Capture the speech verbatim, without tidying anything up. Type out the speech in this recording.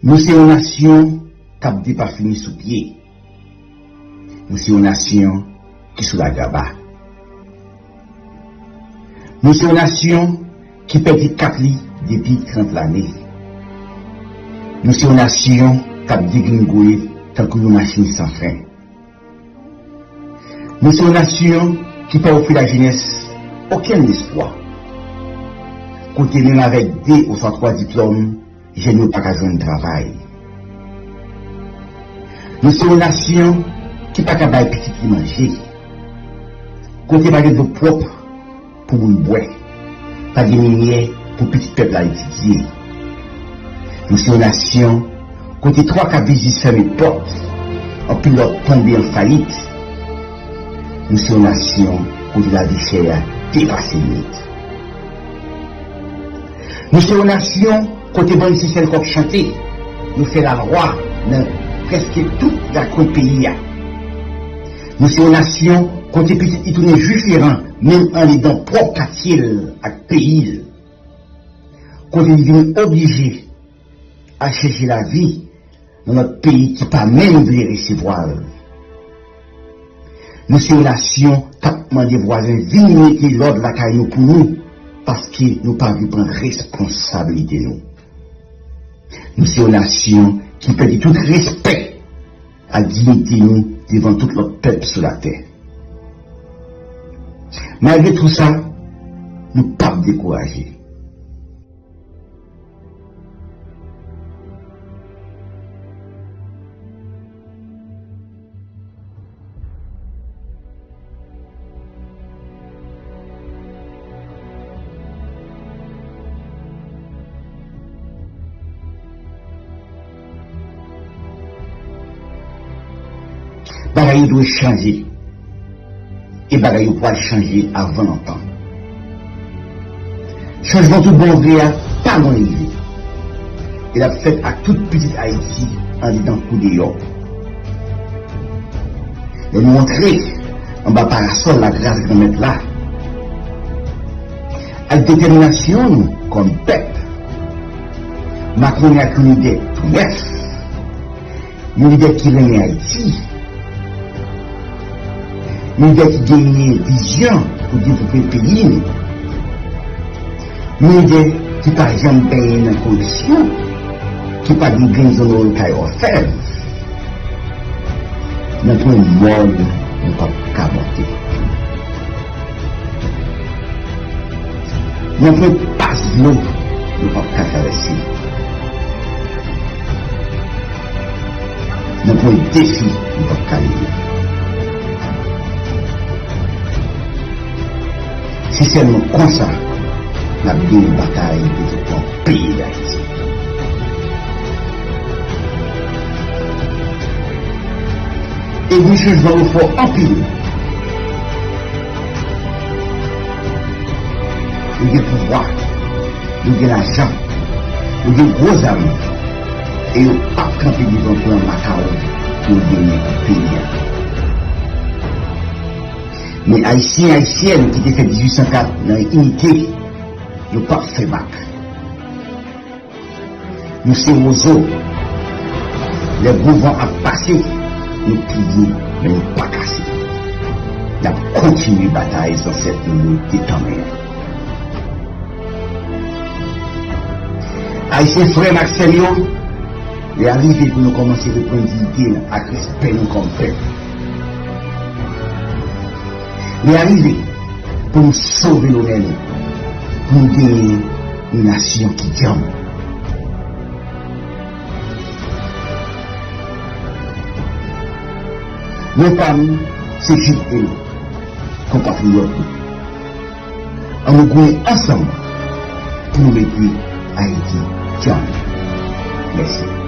Nou se yon nasyon k ap depafini sou pye. Nou se yon nasyon ki sou lagraba. Nou se yon nasyon ki pèdi kap li depi trant lane. Nou se yon nasyon k ap degringole tankou yon machin san fren. Nou se yon nasyon ki pa ofri lajenès okenn lespwa. Kote menm avèk de oswa twa diplòm, jèn yo pa ka jwenn travay. Nou se yon nasyon ki pa ka bay pitit li manje. Kote pa gen dlo pwòp pou moun bwè. Pa gen minyè pou pitit pèp la etidye. Nou se yon nasyon kote twa ka biznis fèmen pòt, anpil lòt tonbe an fayit. Nou se yon nasyon kote lavi chè a depase limit. Nou se yon nasyon kote bann Sesèl k ap chante, nou fè lalwa nan prèske tout rakwen peyi a. Nou se yon nasyon kote pitit li tounen jwiferan, menm andedan pwòp katye l ak peyi l. Kote li vin oblije al chèche lavi nan lòt peyi ki pa menm vle resevwa l. Nou se yon nasyon k ap mande vwazen vin mete lòd lakay nou pou nou, paske nou pa vle pran responsabilite nou. Nou se yon nasyon ki pèdi tout respè ak diyite nou devan tout lòt pèp sou latè. Malgre tou sa, nou p ap dekouraje. Bagay yo dwe chanje. E bagay yo pral chanje avan lontan. Chanjman tout bon vre a pa lwen rive. E l ap fèt ak tout pitit Ayiti andedan kou deyò. Lè nou antre anba parasòl lagras Granmèt la, ak detèminasyon nou kòm pèp, m ap mennen ak yon lidè tou nèf, yon lidè ki renmen Ayiti, yon lidè ki genyen vizyon pou devlope peyi nou, yon lidè ki pa janm benyen nan koripsyon, ki pa gen grenn zonoro kay òfèv. Nan pwen mòn nou p ap ka monte. Nan pwen pas dlo nou p ap ka travèse. Nan pwen defi nou p ap ka leve. Se sèlman konsa n ap genyen batay devlopman peyi Dayiti. Egri chanjman yo fò anpil. Yo gen pouvwa, yo gen lajan, yo gen gwo zam, e yo p ap kanpe devan plan makawon pou yo genyen peyi a. Men Ayisyen, Ayisyèn ki te fèt dizuit san kat nan inite, yo p ap fè bak. Nou se wozo. Lè gwo van ap pase, nou pliye, men nou pa kase. N ap kontinye batay zansèt nou yo te tanmen an. Ayisyen frè m ak sè m yo, lè a rive pou nou kòmanse reprann diyite n ak respè nou kòm pèp. Lè a rive pou nou sove lonè nou, pou nou genyen yon nasyon ki djanm. Non pa m se Jude Eno, konpatriyòt nou. Ann nou goumen ansanm pou nou mete Ayiti djanm. Mèsi.